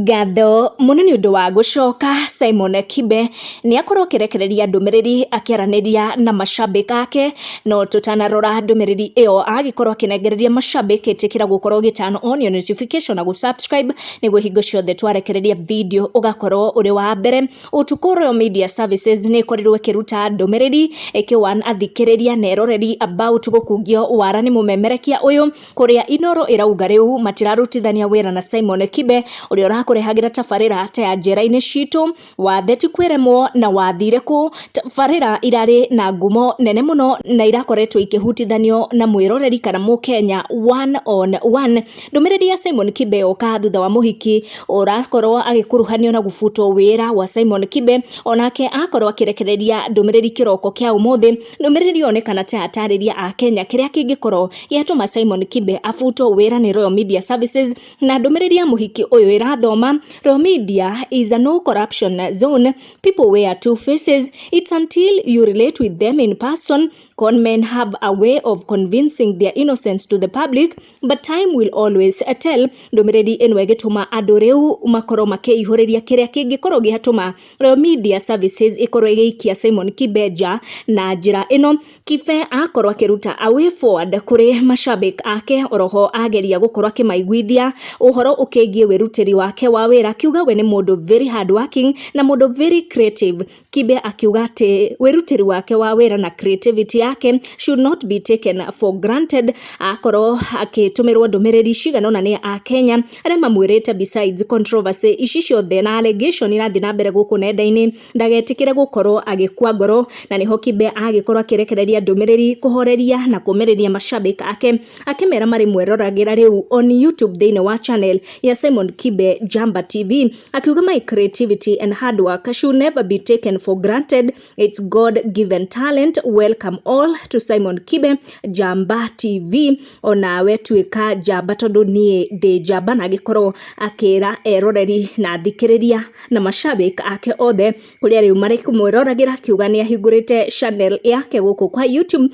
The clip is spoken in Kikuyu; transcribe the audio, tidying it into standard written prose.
Ngatho mũno nĩ ũndũ wa gũcoka. Simon Kibe nĩ akorwo akĩrekereria ndũmĩrĩri akĩaranĩria na mashabĩki ake. No tũtanarora ndũmĩrĩri ĩyo agĩkorwo akĩnengereria mashabĩki, ĩtĩkĩra gũkorwo ũgĩ turn on your notification na gũ-subscribe nĩguo hingo ciothe twarekereria video ũgakorwo ũrĩ wa mbere. Ũtukũ Royal Media Services nĩ ĩkorirwo ĩkĩruta ndũmĩrĩri ĩkĩwan athikĩrĩria na eroreri about gũkungio wara nĩ mũmemerekia ũyũ, kũrĩa Inoro ĩrauga rĩu matirarutithania wĩra na Simon Kibe ũrĩa ũrakũrehagĩra tabarĩra ta ya njera-inĩ citũ, wathe ti kwĩremwo na wathire kũ. Tabarĩra irarĩ na ngumo nene mũno na irakoretwo ikĩhutithanio na mwĩroreri kana mũkenya one on one. Ndũmĩrĩri ya Simon Kibe yoka thutha wa mũhiki ũrakorwo agĩkuruhanio na gũbutwo wĩra wa Simon Kibe, onake akorwo akĩrekereria ndũmĩrĩri kĩroko kĩa ũmũthĩ. Ndũmĩrĩri yonekana ta yatarĩria akenya kĩrĩa kĩngĩkorwo gĩatũma Simon Kibe abutwo wĩra nĩ Royal Media Services. Na ndũmĩrĩri ya mũhiki ũyũ ĩrathoma, "Royal Media is a no corruption zone. People wear two faces. It's until you relate with them in person. Con men have a way of convincing their innocence to the public, but time will always tell." Ndũmĩrĩri ĩno ĩgĩtũma andũ rĩu makorwo makĩihũrĩria kĩrĩa kĩngĩkorwo gĩatũma Royal Media Services ĩkorwo ĩgĩikia Simon Kibe nja na njĩra ĩno. Kibe akorwo akĩruta a way forward kũrĩ mashabik ake, oroho ageria gũkorwo akĩmaiguithia ũhoro ũkĩgiĩ wĩrutĩri wake wa wĩra, akiuga we nĩ mũndũ very hard working na mũndũ very creative. Kibe akiuga atĩ wĩrutĩri wake wa wĩra na creativity yake should not be taken for granted. Akorwo akĩtũmĩrwo ndũmĩrĩri cigana ũna nĩ akenya arĩa mamwĩrĩte besides controversy ici ciothe na allegation irathiĩ na mbere gũkũ nenda-inĩ, ndagetĩkĩre gũkorwo agĩkua ngoro. Na nĩho Kibe agĩkorwo akĩrekereria ndũmĩrĩri kũhoreria na kũmĩrĩria mashabik ake, akĩmera marĩ mweroragĩra rĩu on YouTube thĩinĩ wa channel ya Simon Kibe Jamba TV, akiuga, "My creativity and hard work should never be taken for granted. It's God given talent. Welcome all to Simon Kibe Jamba TV. Onawe tuĩka njamba tondũ niĩ ndĩ njamba." Na agĩkorwo akĩra eroreri na athikĩrĩria na mashabik ake othe kũrĩa rĩu marĩ kũmwĩroragĩra, akiuga nĩ ahingũrĩte channel yake gũkũ kwa YouTube.